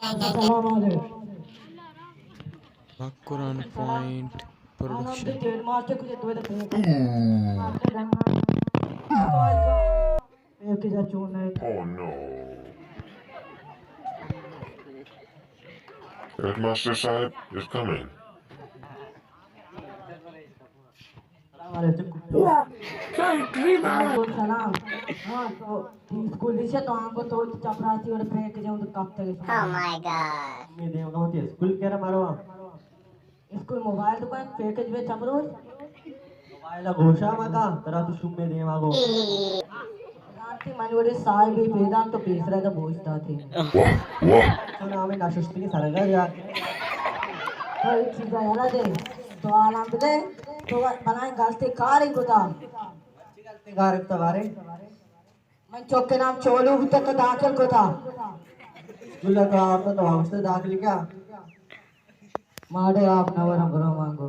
السلام علیکم۔ Makran point production. Oh no. Headmaster Sahib is coming. السلام علیکم۔ وعلیکم السلام۔ ہاں، تو اسکول دیشے تو آنگو تو چپراسی اور پیک جاؤں تو کب تک؟ Oh my God. میں دیوگا ہوتی اسکول کہہ رہا مارو۔ اسکول موبائل دکان پیکج بے چمروز۔ موبائل گوشا مکا، ترا تو شومے دیما گو۔ زانتی من وڑے صاحبی پیدان تو پیسرا دا بوجھ داتے۔ تو نام نششتگی سرگا جا۔ تو ایک چیزا یلا دے۔ تو آلام بدے۔ تو بلائیں غلطی کاری کتا۔ غلطی کار کتا بارے۔ من چوکے نام چولو بوتا تو داخل کتا۔ اسکول تو آورتا تو آورتا داخل کیا؟ ماڑے آپ نہ ورم برو مانگو۔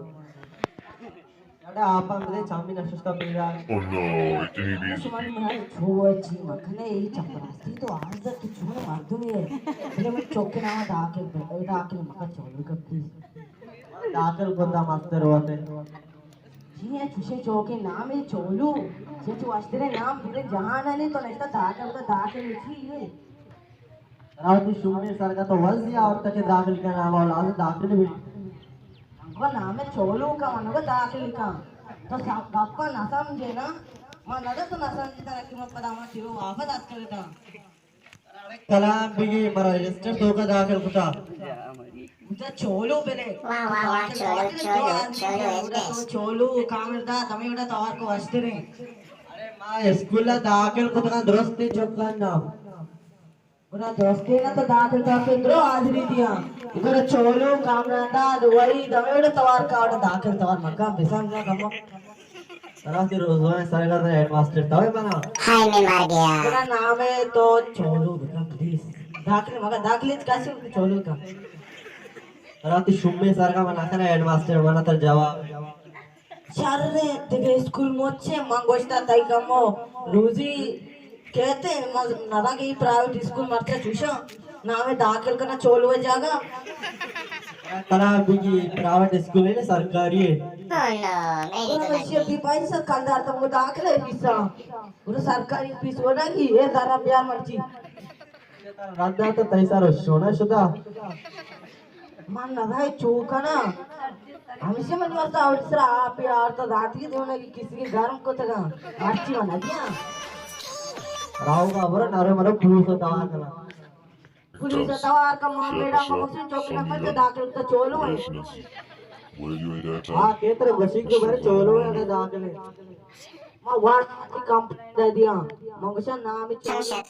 اڑے آپ ہم دے چامی نششتا پیدا۔ Oh no, اتنی بھی شمار میں چھو چی مکھنے ای چپراستی تو آج تک تو چھو مردم ہے۔ بلے من چوکے نام داخل داخل مکھا چولو کپتی۔ داخل کتا مستر ہوتے۔ جی اے چوشیں چوکے نام اے چولو۔ چے چو اشترے نام پورے جہان ء نہیں تو نشتا داخل کا داخل چی اے۔ راوتی شومے سرگا تو وزی آورتا کہ داخل کا نام اولاد داخل بھی۔ انگو نام چولو کا انگو داخل کا۔ تو سب گپا نہ سمجھے نا۔ ما نہ تو نہ سمجھتا کہ ما پدا ما تیرو واپس ات کرتا۔ کلام بگی، مرا رجسٹر توکا داخل کتا۔ مجھے چولو بنے۔ واہ، واہ، واہ، داخل چولو، داخل چولو، دو آدمی چولو، ہیں، گڑا تو چولو، کامل دا، تمہیں گڑا توار کو وشتریں۔ ارے ما اسکول داخل کتا درستی چکن نا۔ گڑا درستی نا تو داخل داخل درو حاضری دیا۔ گڑا چولو، کامل دا، دوئی، تمہیں گڑا توار کا، گڑا داخل توار مکان، بسان جا کمو۔ راستی روزوائیں سرگردن ہیڈ ماسٹر توئے منا۔ ہائے میں مر گیا۔ تیرا نام ہے تو چولو بکن پلیز۔ داخل مگا داخل کسی چولو کا۔ راستی شمے سرگا منا کنا ہیڈ ماسٹر منا تر جواب۔ شر دگہ اسکول مچے من گوشتا تئی کمو روزی کہتے من ندا کہ پرائیویٹ اسکول مرچا چوشا۔ نامے داخل کنا چولو ء جاگہ۔ کلام بگی پرائیویٹ اسکول ہے نا سرکاری ہے۔ او نو، میری تو اور بچی ابھی پیسہ کلدار تم کو داخل ہے پیسہ۔ اور سرکاری پیس ہونا کی یہ ذرا بیار مرچی۔ رد تو تئی سر شونا شدا۔ من نزائے چو کنا۔ ہمیشہ من واسطہ اور سرا آپ یار تو ذاتی دیونا کی کسی کے گرم کو تگا۔ مرچی من دیا۔ راو کا برا نارے مرا پولیس توار کنا۔ پولیس توار کا ماں میڈا کو مکسن چوک نمبر تے داخل تو چولو ہے۔ ہاں، کیتر بشی کو بھر چولو ہے داخل ہے۔ ما واٹ کی کمپنی دے دیا۔ منگشا نام چولو ہے۔